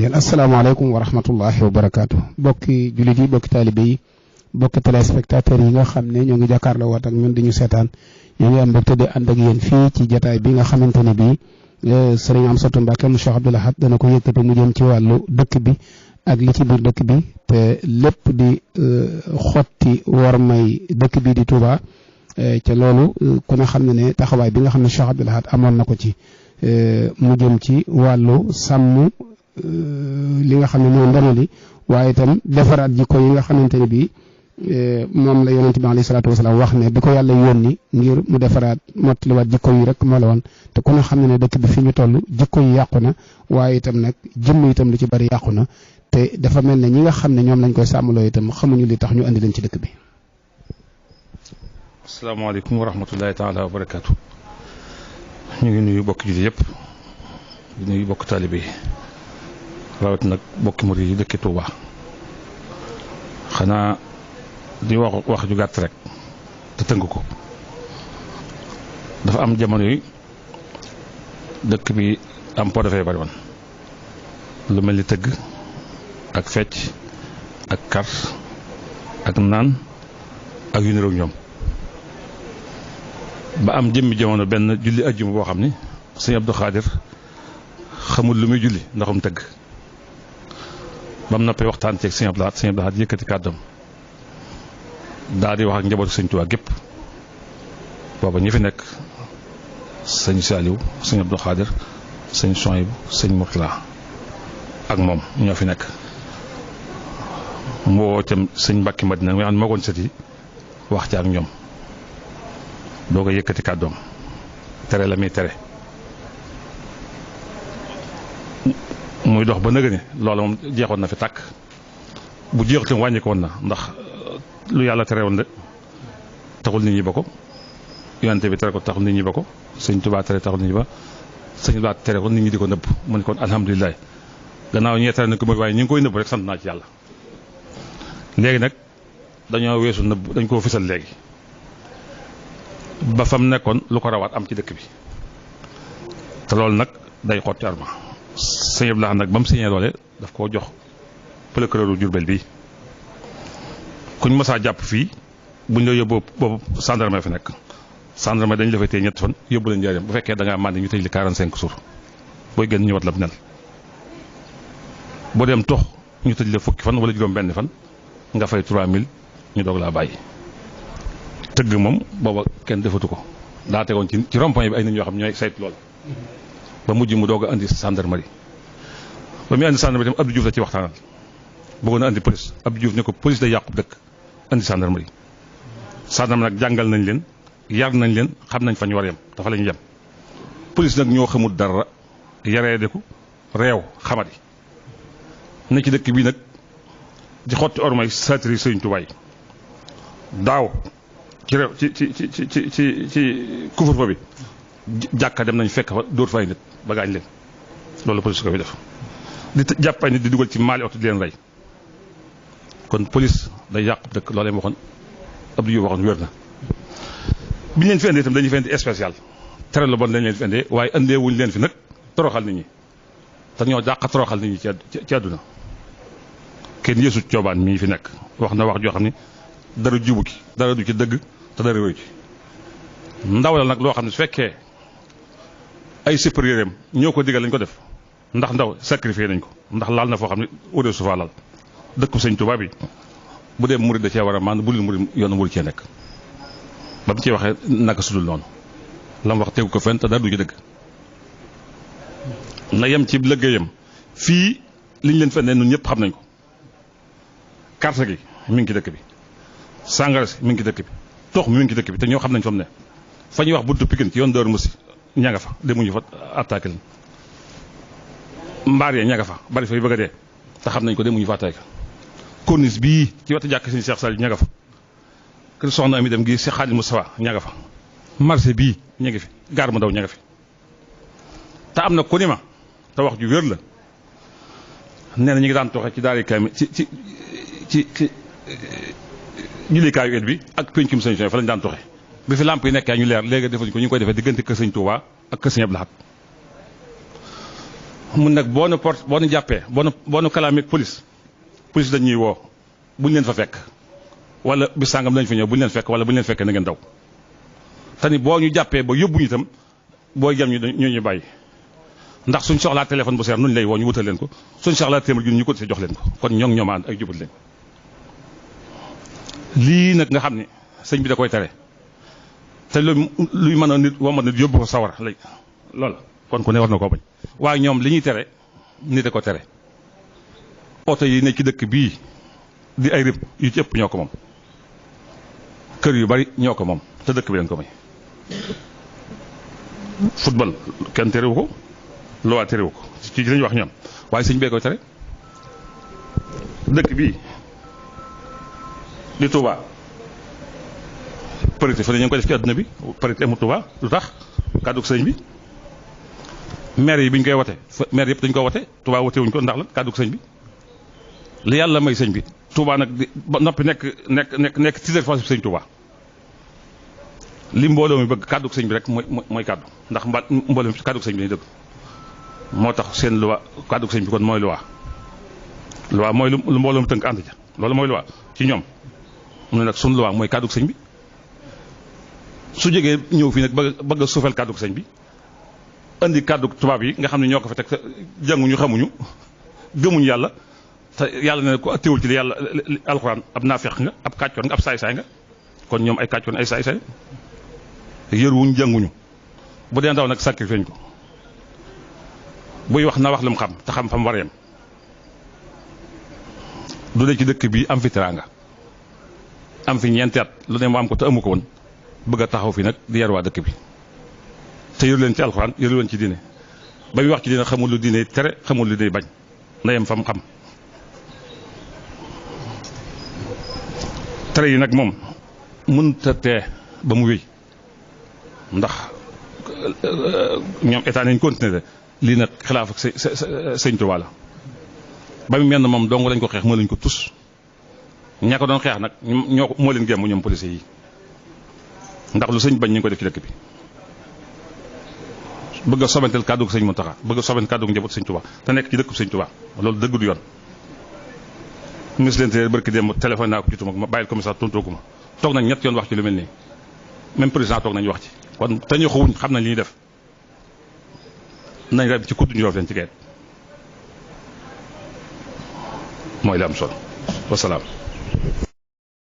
ngeen asalaamaaleykum wa rahmatullahi wa barakaatu bokki jullit yi bokki taalibe yi bokki téléspectateurs yi nga xam ne ñoo ngi jàkkaarloo waat ak ñun di ñu seetaan ñoo ngi am mbégte di ànd ak yéen fii ci jataay bi nga xamante ne bii sëriñ Amsatou Mbacké mu Cheikh Abdoul Ahad dana ko yëkkati mu jëm ci wàllu dëkk bi ak li ci biir dëkk bi te lépp di xotti war may dëkk bi di Touba ca loolu ku ne xam ne taxawaay bi nga xam ne Cheikh Abdoul Ahad amoon na ko ci mu jëm ci wàllu sàmm li nga xam ne mooy ndono li waaye itam defaraat jikko yi nga xamante ne bii moom la yonent bi alayhi salaatu wasalaam wax ne bi ko yàlla yónni ngir mu defaraat mottaliwaat jikko yi rek moo la woon te ku ne xam ne dëkk bi fi ñu toll jikko yi yàqu na waaye itam nag jëmm itam lu ci bari yàqu na te dafa mel ne ñi nga xam ne ñoom lañ koy sàmmaloo itam xamuñu li tax ñu andi leen ci dëkk bi. asalaamaaleykum wa rahmatullahi taala wa barakaatu. ñu ngi nuyu bokki jullit yëpp di nuyu bokk taalibe yi rawat nag bokki murid yi dëkki Touba xanaa di wax ju gàtt rek te tënk ko dafa am jamono yi dëkk bi am po dafay bari woon lu mel ni tëgg ak fecc ak kar ak naan ak yu niroog ñoom ba am jëmmi jamono benn julli ajjuma boo xam ni sëñ Abdou Khadir xamul lu muy julli ndaxum tëgg ba mu noppee waxtaan ceeg sëñ Abdou Lahad yëkkati kàddoom daal di wax ak njabootu sëñ Tuubaa gépp booba ñi fi nekk sëñ Saliou sëñ Abdou Khadir sëñ Souhaïbou sëñ Mourtala ak moom ñoo fi nekk mu woo itam sëñ Mbàkke Madina nga xam ne moo koon sët yi wax ci ak ñoom doo ko yëkkati kàddoom tere la muy tere muy dox ba nëgë ni loolu moom jeexoon na fi tàkk bu jeexutam wàññi ko woon na ndax lu yàlla tere woon de taxul nit ñi ba ko yonente bi tere ko taxul nit ñi ba ko sëñ Tuubaa tere taxul nit ñi ba sëñ Tuubaa tere ko nit ñi di ko nëbb mu ne kon alhamdulilah gannaaw ñee tere nañ ko mooy waaye ñi ngi koy nëbb rek sant naa ci yàlla léegi nag dañoo weesu nëbb dañ koo fisal léegi ba fam nekkoon lu ko rawaat am ci dëkk bi te loolu nag day xotti arma sëñ Abdou Lahad nag ba mu signé loole daf koo jox procureur Jurbel bi kuñ mësaa jàpp fii buñ la yóbboo boobu gendarme fi nekk gendarme dañ la fay téye ñetti fan yóbbu leen njëriñam bu fekkee da ngaa màndi ñu tëj li 45 jours booy génn ñu wat la bu nel boo dem tox ñu tëj la fukki fan wala juróom benn fan nga fay 3000 ñu doog laa bàyyi tëgg moom booba kenn defatu ko daa tegoon ci rond-point bi ay nit ñoo xam ñooy saytu lool ba mujj mu doog a andi gendarmerie ba muy andi gendarmerie tam Abdou Diouf la ci waxtaanal bëggoon a andi police Abdou Diouf ne ko police day yàqu dëkk andi gendarmerie nag jàngal nañ leen yar nañ leen xam nañ fa ñu war a yem dafa la ñu yem police nag ñoo xamul dara yaree deku réew xamadi ne ci dëkk bii nag di xotti ormay satiri Sëriñ Tuubaa daaw ci réew ci couvre-feu bi jàkka dem nañ fekk fa dóor fay nit ba gaañ leen loolu police ko fi def di jàpp ay nit di dugal ci maali oto di leen rey kon police day yàqu dëkk loolee waxoon Abdou Diouf waxoon wér na bi ñu leen fi indee itam dañuy fi indi spécial tere la bon lañ leen fi indee waaye indee wuñ leen fi nag toroxal nit ñi te ñoo dàq toroxal nit ñi ci àdduna kenn yësut coobaan mii fi nekk wax na wax joo xam ni dara jubu ki dara du ci dëgg te dara wéy ci ndaw la nag loo xam ne su fekkee ay supérieur am ñoo ko digal lañ ko def ndax ndaw sacrifié nañ ko ndax laal na foo xam ne aude sufa laal dëkku sëñ Tuubaa bi bu dee murid da cee war a maan bu dul murid yoonu murid cee nekk ba mu ciy waxee naka sudul noonu la mu wax tegu ko fenn te dara du ci dëgg na yem ci liggéeyam fii liñ leen fenn ñun ñëpp xam nañ ko carte gi mi ngi ci dëkk bi sàngara si mi ngi ci dëkk bi tox mi ngi ci dëkk bi te ñoo xam nañ fa mu ne fa ñuy wax buntu Pikine ci yoon Daaru Musi ña nga fa demuñu fa attaqué leen mbaar ya ña nga fa bari fa yu bëgg a dee te xam nañ ko demuñu fa attaqué corniche bii ci wetu jàkk suñu Cheikh Sall ña nga fa kër soxna Ami dem gi si Xaadim Moustapha ña nga fa marché bii ña ngi fi gaar mu ndaw ña nga fi te am na ku ni ma te wax ju wér la nee na ñu ngi daan toxe ci daari kaami ci jullikaayu et bi ak pencum sëñ fa lañu daan toxe bi fi lamp yi nekkee ñu leer léegi defuñ ko ñu ngi koy defee diggante kër sëñ Touba ak kër sëñ Abdou Lahad mun nag boo nu jàppee boo nu kalaamee police dañuy woo buñ leen fa fekk wala bis sàngam lañ fa ñëw buñ leen fekk wala buñ leen fekkee na ngeen daw te ni boo ñu jàppee ba yóbbuñu itam booy jam ñu bàyyi ndax suñ soxlaa téléphone bu seer nuñ lay woo ñu wutal leen ko suñ soxlaa téeméer ju ñu ko jox leen ko kon ñoom ànd ay jubut leen lii nag nga xam ne sëñ bi da koy tere te luy mën a nit wama nit yóbbu ko sawar lay lool kon ku ne war na koo bañ waaye ñoom li ñuy tere nit a ko tere oto yi ne ci dëkk bii di ay rëbb yu ci ëpp ñoo ko moom kër yu bari ñoo ko moom te dëkk bi leen ko may football kenn terewu ko loi terewu ko ci lañu wax ñoom waaye sëñ bee koy tere dëkk bii di Touba parité fa ne ñu ngi ko def ci àdduna bi parité amul Touba lu tax kàddu sëñ bi maire yi bi ñu koy wote maire yëpp dañu ko wote Touba wote wuñ ko ndax la kàddu sëñ bi li yàlla may sëñ bi Touba nag ba noppi nekk titre foncier bi sëñ Touba li mbooloo mi bëgg kàddu sëñ bi rek mooy kàddu ndax mbooloo mi kàddu sëñ bi lañu dëgg moo tax seen loi kàddu sëñ bi kon mooy loi mooy lu mbooloo mi tënk ànd ja loolu mooy loi ci ñoom mu ne nag suñu loi mooy kàddu sëñ bi su jógee ñëw fii nag bëgg a suufeel kàddu sëñ bi indi kàddu tubaab yi nga xam ne ñoo ko fa teg jànguñu xamuñu gëmuñu yàlla te yàlla ne ko teewul ci li yàlla alxuraan ab naafeq nga ab kàccoor nga ab saay-saay nga kon ñoom ay kàccoor ay saay-saay yëruwuñ jànguñu bu dee ndaw nag sacrifice ko buy wax na wax lu mu xam te xam fa mu war a yem du dee ci dëkk bi am fi teraanga am fi ñeenti at lu ne mu am ko te amu ko woon bëgg a taxaw fi nag di yar waa dëkk bi te yëru leen ci alxuraan yëru leen ci diine ba muy wax ci diine xamul lu diine tere xamul lu diine bañ na yem fa mu xam tere yi nag moom mënta tee ba mu wéy ndax ñoom état nañ continuer lii nag xilaaf ak sëñ Tuubaa la ba mu mel ne moom dong lañ ko xeex moo lañ ko tus ñaa ko doon xeex nag moo leen gémm ñoom policiers yi ndax lu sëñ bañ ñu ngi ko def ci dëkk bi bëgg a sobentel kàddu sëñ Muntaxa bëgg a sobentel kàddu njaboot sëñ Tuubaa te nekk ci dëkk sëñ Tuubaa loolu dëgg du yoon ministre de l'Intérieur barki démb téléphone naa ko jotuma ma bàyyil commissaire tontoogu ma toog nañ ñett yoon wax ci lu mel nii même président toog nañu wax ci kon te ñu xawuñ xam nañ li ñuy def nañ rab ci kudd ñu roof leen ci gayet mooy li am solo wasalaam